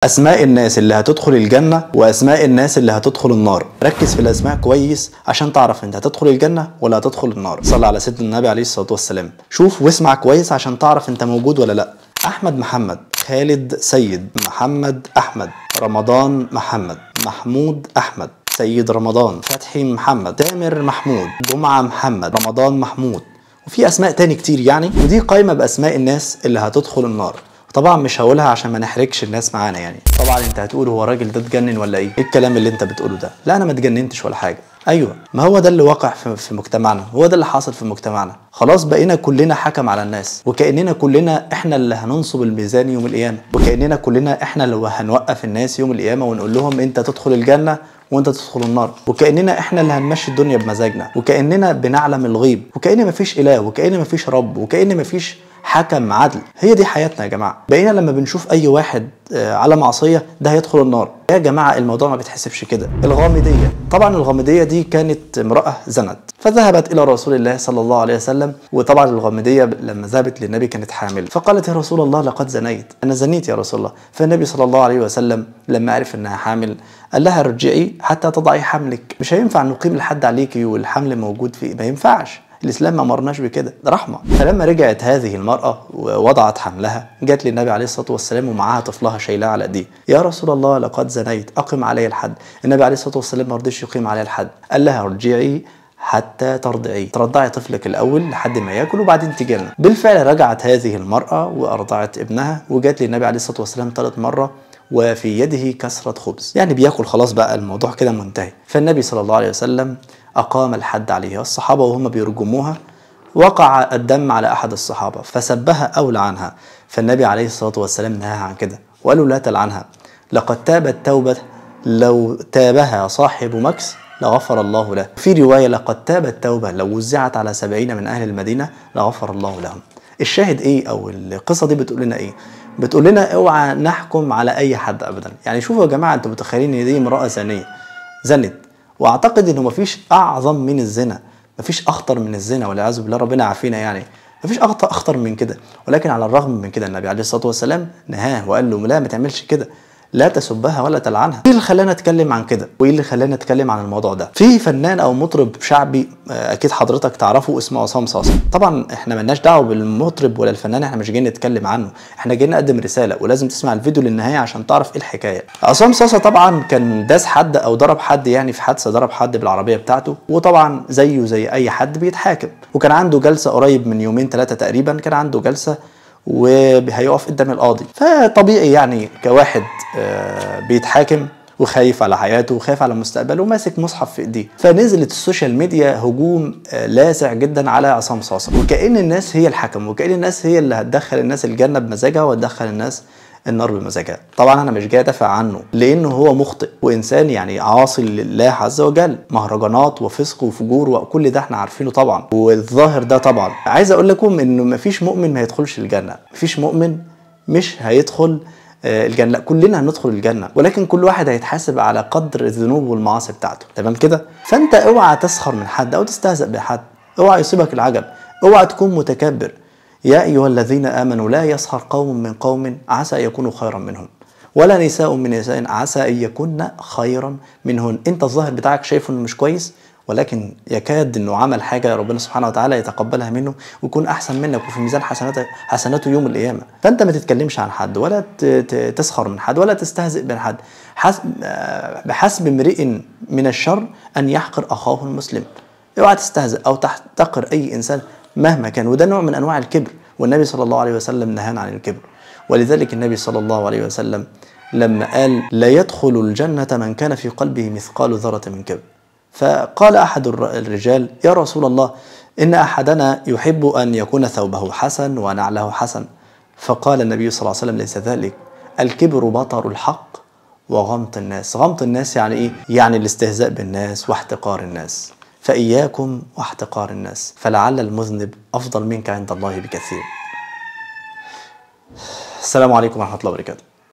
أسماء الناس اللي هتدخل الجنة وأسماء الناس اللي هتدخل النار. ركز في الأسماء كويس عشان تعرف أنت هتدخل الجنة ولا هتدخل النار. صلى على سيدنا النبي عليه الصلاة والسلام. شوف واسمع كويس عشان تعرف أنت موجود ولا لأ. أحمد محمد، خالد سيد، محمد أحمد، رمضان محمد، محمود أحمد، سيد رمضان، فتحي محمد، تامر محمود، جمعة محمد، رمضان محمود، وفي أسماء تاني كتير يعني. ودي قائمة بأسماء الناس اللي هتدخل النار. طبعا مش هقولها عشان ما نحرجش الناس معانا يعني. طبعا انت هتقول هو الراجل ده اتجنن ولا ايه؟ ايه الكلام اللي انت بتقوله ده؟ لا انا ما اتجننتش ولا حاجة. ايوه، ما هو ده اللي واقع في مجتمعنا، هو ده اللي حاصل في مجتمعنا. خلاص بقينا كلنا حكم على الناس، وكاننا كلنا احنا اللي هننصب الميزان يوم القيامة، وكاننا كلنا احنا اللي هنوقف الناس يوم القيامة ونقول لهم انت تدخل الجنة وانت تدخل النار، وكاننا احنا اللي هنمشي الدنيا بمزاجنا، وكاننا بنعلم الغيب، وكأن مفيش اله، وكأن مفيش رب، وكأن مفيش حكم عدل. هي دي حياتنا يا جماعة. بقينا لما بنشوف اي واحد على معصية ده هيدخل النار. يا جماعة الموضوع ما بيتحسبش كده. الغامدية، طبعا الغامدية دي كانت امراة زنت، فذهبت الى رسول الله صلى الله عليه وسلم. وطبعا الغامدية لما ذهبت للنبي كانت حامل، فقالت يا رسول الله لقد زنيت، انا زنيت يا رسول الله. فالنبي صلى الله عليه وسلم لما عرف انها حامل قال لها ارجعي حتى تضعي حملك، مش هينفع نقيم الحد عليكي والحمل موجود فيه، ما ينفعش، الإسلام ما أمرناش بكده، ده رحمة. فلما رجعت هذه المرأة ووضعت حملها جت للنبي عليه الصلاة والسلام ومعاها طفلها شايلاه على ايديه، يا رسول الله لقد زنيت، أقم علي الحد. النبي عليه الصلاة والسلام ما رضيش يقيم عليها الحد، قال لها ارجعي حتى ترضعي، ترضعي طفلك الأول لحد ما ياكل وبعدين تجي لنا. بالفعل رجعت هذه المرأة وأرضعت ابنها وجت للنبي عليه الصلاة والسلام ثالث مرة وفي يده كسرة خبز، يعني بياكل خلاص بقى الموضوع كده منتهي. فالنبي صلى الله عليه وسلم أقام الحد عليها. الصحابة وهم بيرجموها وقع الدم على أحد الصحابة فسبها أو لعنها، فالنبي عليه الصلاة والسلام نهاها عن كده وقالوا لا تلعنها، لقد تابت توبة لو تابها صاحب مكس لغفر الله له. في رواية لقد تابت توبة لو وزعت على 70 من أهل المدينة لغفر الله لهم. الشاهد إيه أو القصة دي بتقول لنا إيه؟ بتقول لنا اوعى نحكم على أي حد أبدا. يعني شوفوا يا جماعة، أنتم متخيلين إن دي امرأة زانية زنت، واعتقد انه مفيش اعظم من الزنا، مفيش اخطر من الزنا والعياذ بالله، ربنا عافينا يعني، مفيش اخطر من كده. ولكن على الرغم من كده النبي عليه الصلاة والسلام نهاه وقال له لا ما تعملش كده، لا تسبها ولا تلعنها. ايه اللي خلانا اتكلم عن كده؟ وايه اللي خلانا اتكلم عن الموضوع ده؟ في فنان او مطرب شعبي اكيد حضرتك تعرفه اسمه عصام صاصا. طبعا احنا مالناش دعوه بالمطرب ولا الفنان، احنا مش جايين نتكلم عنه، احنا جايين نقدم رسالة، ولازم تسمع الفيديو للنهاية عشان تعرف ايه الحكاية. عصام صاصا طبعا كان داس حد او ضرب حد، يعني في حادثه ضرب حد بالعربية بتاعته، وطبعا زيه زي اي حد بيتحاكم. وكان عنده جلسه قريب من يومين ثلاثة تقريبا، كان عنده جلسه وهيقف قدام القاضي. فطبيعي يعني كواحد بيتحاكم وخايف على حياته وخايف على مستقبله وماسك مصحف في ايديه، فنزلت ال social media هجوم لاذع جدا على عصام صاصا، وكأن الناس هي الحكم، وكأن الناس هي اللي هتدخل الناس الجنة بمزاجها وهتدخل الناس النار بمزاجها. طبعا انا مش جاي ادافع عنه لانه هو مخطئ وانسان يعني عاصي لله عز وجل، مهرجانات وفسق وفجور وكل ده احنا عارفينه طبعا، والظاهر ده طبعا. عايز اقول لكم انه مفيش مؤمن ما هيدخلش الجنة، مفيش مؤمن مش هيدخل الجنة، لا كلنا هندخل الجنة، ولكن كل واحد هيتحاسب على قدر الذنوب والمعاصي بتاعته، تمام كده؟ فانت اوعى تسخر من حد او تستهزأ بحد، اوعى يصيبك العجب، اوعى تكون متكبر. يا أيها الذين آمنوا لا يسخر قوم من قوم عسى أن يكونوا خيرا منهم، ولا نساء من نساء عسى أن يكون خيرا منهن. أنت الظاهر بتاعك شايفه إنه مش كويس، ولكن يكاد إنه عمل حاجة ربنا سبحانه وتعالى يتقبلها منه ويكون أحسن منك وفي ميزان حسناته يوم القيامة. فأنت ما تتكلمش عن حد ولا تسخر من حد ولا تستهزئ من حد. بحسب امرئ من الشر أن يحقر أخاه المسلم. اوعى تستهزئ أو تحتقر أي إنسان مهما كان، وده نوع من أنواع الكبر، والنبي صلى الله عليه وسلم نهانا عن الكبر. ولذلك النبي صلى الله عليه وسلم لما قال لا يدخل الجنة من كان في قلبه مثقال ذرة من كبر، فقال أحد الرجال يا رسول الله إن أحدنا يحب أن يكون ثوبه حسن ونعله حسن، فقال النبي صلى الله عليه وسلم ليس ذلك، الكبر بطر الحق وغمط الناس. غمط الناس يعني إيه؟ يعني الاستهزاء بالناس واحتقار الناس. فإياكم واحتقار الناس، فلعل المذنب أفضل منك عند الله بكثير. السلام عليكم ورحمة الله وبركاته.